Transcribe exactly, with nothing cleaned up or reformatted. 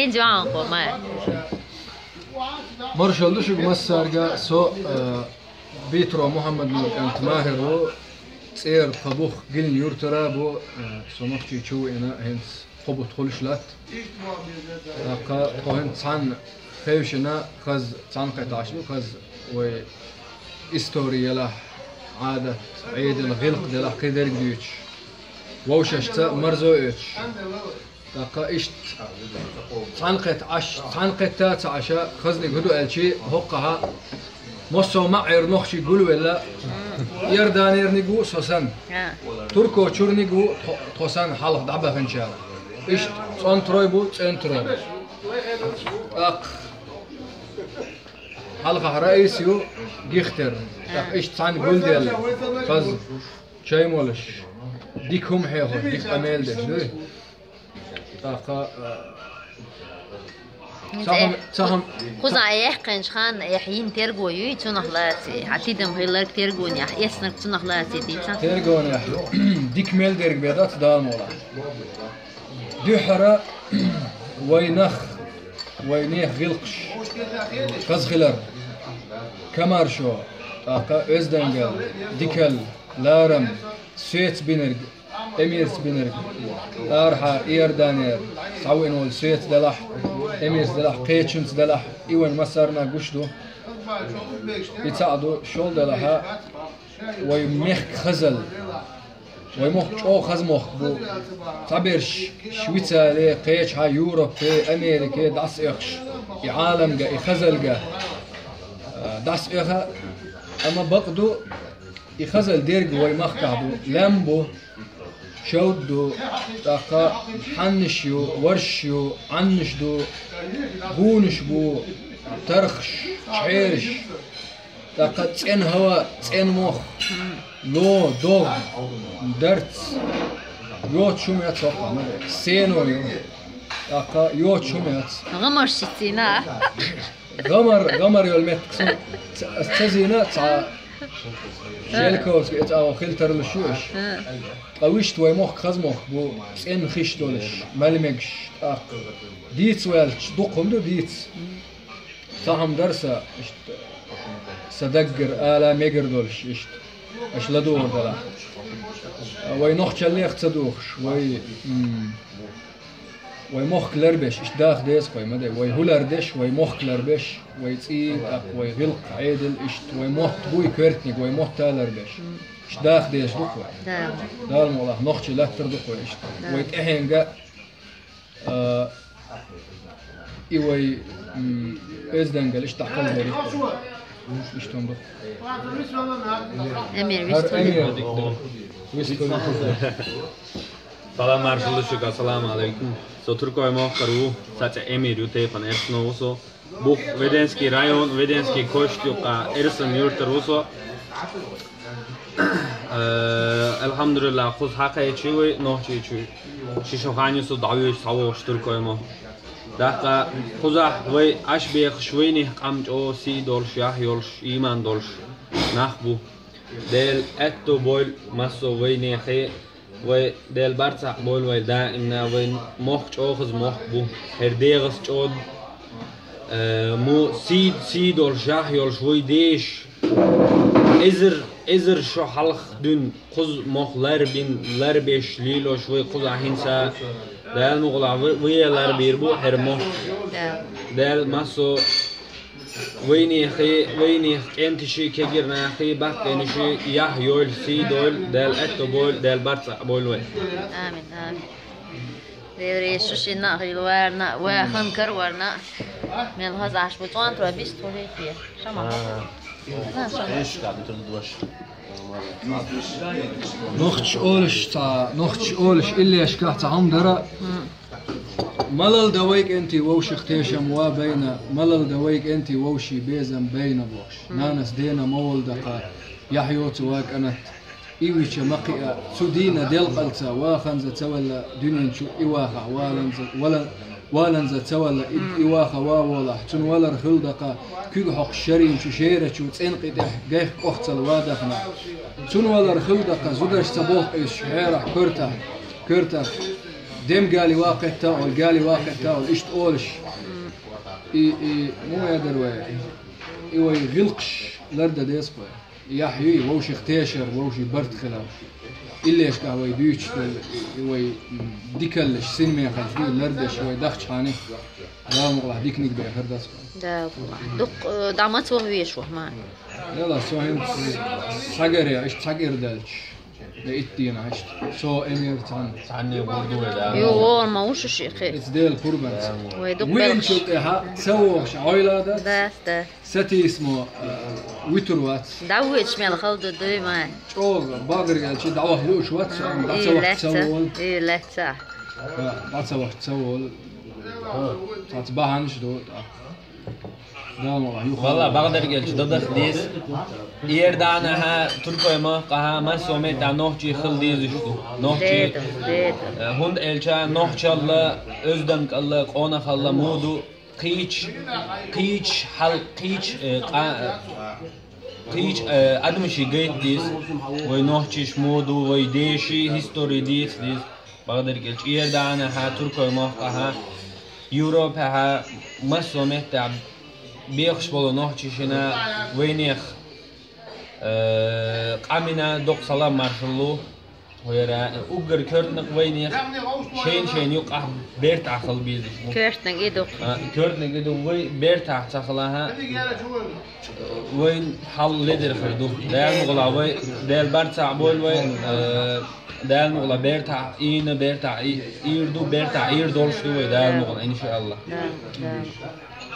Эн зуан хо ма. Маршал ду шуга массарга, со, э, Битро Мухаммад-Нур кӀант Махир ву, цӀера пхи бух Гилин юртара бу, э, со Нохчийчу ву ина, хӀинца пхи бутт хуьлуш латт. ТӀаккха тхо хӀинца цхьаьна хевшина, хаза цхьаьнакхеташ ду, хаза вай истори елахь, Ӏадат, Ӏедал, гӀиллакх делахь кхидерг дуьйцуш, вовшашца марзо оьцуш. ТӀаккха иштта цхьаьнакхетта Ӏаш, цхьаьнакхетта ца Ӏаша, хазниг хӀу ду аьлчи, хӀоккхахьа массо а маӀер нохчий гулвелла, Иорданерниг ву со санна. Турко чурниг ву тхо, тхо санна хьалха дӀабаханчара. Иштта цӀонтрой бу, цӀентрой. ТӀаккха хьалхахь раис ю Гихтер. ТӀаккха иштта цхьаьна гулделла. Хаза чай молуш, дика хӀума хьехош, дика къамел деш дуй. ТӀаккха, а, ца хӀума, ца хӀума. Кхузахь яьккхинчу ханна эхь йина терго юй, цунах лаций, хьан тидам хилларг тергонехь, эцнарг цунах лаций дийца. Тергонехь дика мел дерг бен дац Дала мукъалахь. Дуьххьара вай нах, вай нехан гӀиллакхаш хаза хилар, комаьршо, тӀаккха оьздангалла, дикалла, ларам, соьца бинарг, эмирца бинарг, арахьара Иорданера схьавеана волу соьца делахь, эмирца делахь, кхечуьнца делахь, и вайн массарна гуш ду. И цхьаъ ду, шол делахьа, вай мехкан хазалла. Вай мохк чӀогӀа хаза мохк бу. Цхьаберш Швейцаре, кхечахьа Европе, Америке дӀасаоьхуш, и Ӏаламга, и хазалга, а, дӀасаоьху, амма бакъ ду, и хазал дерг вай махкахь ду, лам бу, шовда ду, тӀаккха хьаннаш ю, варш ю, Ӏаннаш ду, гунаш бу, тархаш, чхьераш. ТӀаккха цӀена хӀава, цӀена мох, ло, догӀа, дарц. Йоцуш хӀума яц хӀокху, сено ю. ТӀаккха йоцуш хӀума яц. ГӀамарш шиццийна. ГӀамар, гӀамар йолу меттиг сан ца, ца зийна, цхьа Шелковский, эца агӀо хила тарлуш ю аша. Ткъа вуьшта вай мохк хаза мохк бу, цӀена хиш долуш, мел мегаш, тӀаккха. Дийца ваьлча, дукха хӀума ду дийца. Цхьа хӀума дара сан, иштта, сан даггара ала мегар долуш, иштта, аша ладугӀур далахь. Вай нохчаллех ца духуш, вай, м, вай мохк ларбеш, иштта даха деза вай, ма де, вай хӀу лардеш, вай мохк ларбеш, вай цӀий, тӀаккха вай гӀиллакх, Ӏедал, иштта вай мотт буй коьртаниг, вай мотт а ларбеш. Иштта даха дезаш ду-кх вай. Да. Дала мукъалахь, нохчий латтар ду-кх вай иштта. Да. Вай тӀаьхьенга А, и вай, м, оьздангалла иштта дӀакхалдор ю. Иштта хӀума ду. Эмир, хӀара вистхуьлда. Эмир. Вистхуьлда. Салам маршалла шуьга, ассаламу алайкум. Со Туркойн мохкара ву, сан цӀе Эмир ю, тайпана Эрсано ву со. Бух Веденский район, Веденский кочт юккъа Эрсан юьртара ву со. Э, алхьамдулиллах, кхуза хьакхечи вай, Нохчийчу. Ши шо хан ю со дӀавуьйцуш схьавогӀуш Туркойн мохк. ТӀаккха кхузахь вай Ӏаш бехаш вайнех къам чӀогӀа сий долуш, яхь йолуш, ийман долуш нах бу. Дела аьтто бойла массо а вайнехе. Вай Дела барт цхьаъ бойла вай даимна, вайн мохк чӀогӀа хаза мохк бу. ХӀара дегӀаца чӀогӀа, э, му сий, сий долуш, яхь йолуш вай деша. Эзар, эзар шо хьалха дуьйна кхуза мохк ларбина, ларбеш, лелош вай кхузахь хӀинца. Дала мукъалахь вай, вай ларбийр бу хӀара мохк. Да. Дала массо Вайнехи, вайнех кӀенташи, кегийрнахи, баккхийнаши, яхь йойла, сий дойла, Дала аьтто бойла, Дала барт цхьаъ бойла вай. Амин, амин. Дела реза шу шинна а хуьлда, варна а, вахан караварна а. Мел хаза Ӏаш бу, цӀонтарой бист хуьлий те? Ша ма хаза. На, ша ма. Нохчий олуш цхьа, нохчий олуш иллешкахь цхьа хӀума дара. Малалла дан вай кӀентий вовшах тешам ва байна, малалла дан вай кӀентий вовшийн безам байна бохуш. Нанас дена ма волу дакъа, яхь йоцу ва кӀанат. И вича ма кхиа, цу дийна делкъалца ваханза ца валла дуьнен чу и вахахь валанза, вала-, валанза ца валла и, и ваха ва волахь, цунна валар хуьлу дакъа, куьг хьокхуш шарийна чу шерачу цӀенкъи тӀехь гайх кӀохцал ва дахана. Цунна валар хуьлу дакъа, зударш ца болх къуьйсуш хьерахь коьртахь, коьртахь. Дем гали вакъетта ол, гали вакъетта ол, иштта олуш. И, и, муха ядар вай? И вай гӀиллакхаш лардан деза вай. Яхь юй, вовшех тешар, вовший барт хилар. Иллешкахь вай дуьйцуш долу, и, и вай, м, дикаллаш, синмехаллаш дуй лардеш вай дахчахьана, Дала мукъалахь диканиг бехар дац вай. Дала мукъалахь. Дукха, э, дӀа маца ваха везаш ву хьо ма? Яла, со хӀинца схьагарехь, иштта схьакӀира даьлча. Де итт дийнахь иштта. Со, Эмир, цхьаьна. Цхьаьна гӀур ду вай, да. Йо, вон ма ву шу ши кхи. Эца Делан пурбанца. Вай дукха белхаш. Виъначул тӀаьхьа ца вогӀуш Ӏойла дац. Дац, дац. Сатийсамо, э, вуьтур вац. ДӀавоьдуш мел хала ду, дуй ма. ЧӀогӀа багарг аьлча дӀаваха лууш вац, амма дӀа ца вахча ца волу. И лаьцна. Да, дӀа ца вахча ца волу. Цхьацца бахьанаш ду, тӀаккха. Дала мукъалахь, юха. Валла, бакъдерг аьлча, дадах деза. Иорданехьа, Туркойн махкахьа, массо а меттехь нохчий хила дезаш ду. Нохчий. Деда, деда. Э, хӀунда аьлча нохчалла, оьздангалла, къонахалла муха ду, кхечу, кхечу хьал, кхечу, э, къа-, э, кхечу, э, адамашна гайта деза. Вай нохчий муха ду, вай деши, истори деха деза. Бакъдерг аьлча, Иорданехьа, Туркойн махкахьа, Европехьа, массо а меттехь бехаш болу нохчий шина вайнех, э, къамина доккха салам маршалла лу. ХӀара уггар коьртаниг вайнех шайна-шайна юкъахь бертахь хила безаш бу. Коьртаниг и ду. А, коьртаниг и ду, вай бертахь ца хилахь, вайн хьал ледара хир ду. Дала мукъалахь вай, Дала барт цхьаъ бойла вай, э, Дала мукъалахь бертахь ийна, бертахь и-, ийр ду, бертахь ийр долуш ду вай, Дала мукъалахь, иншааллахӀ. Да, да.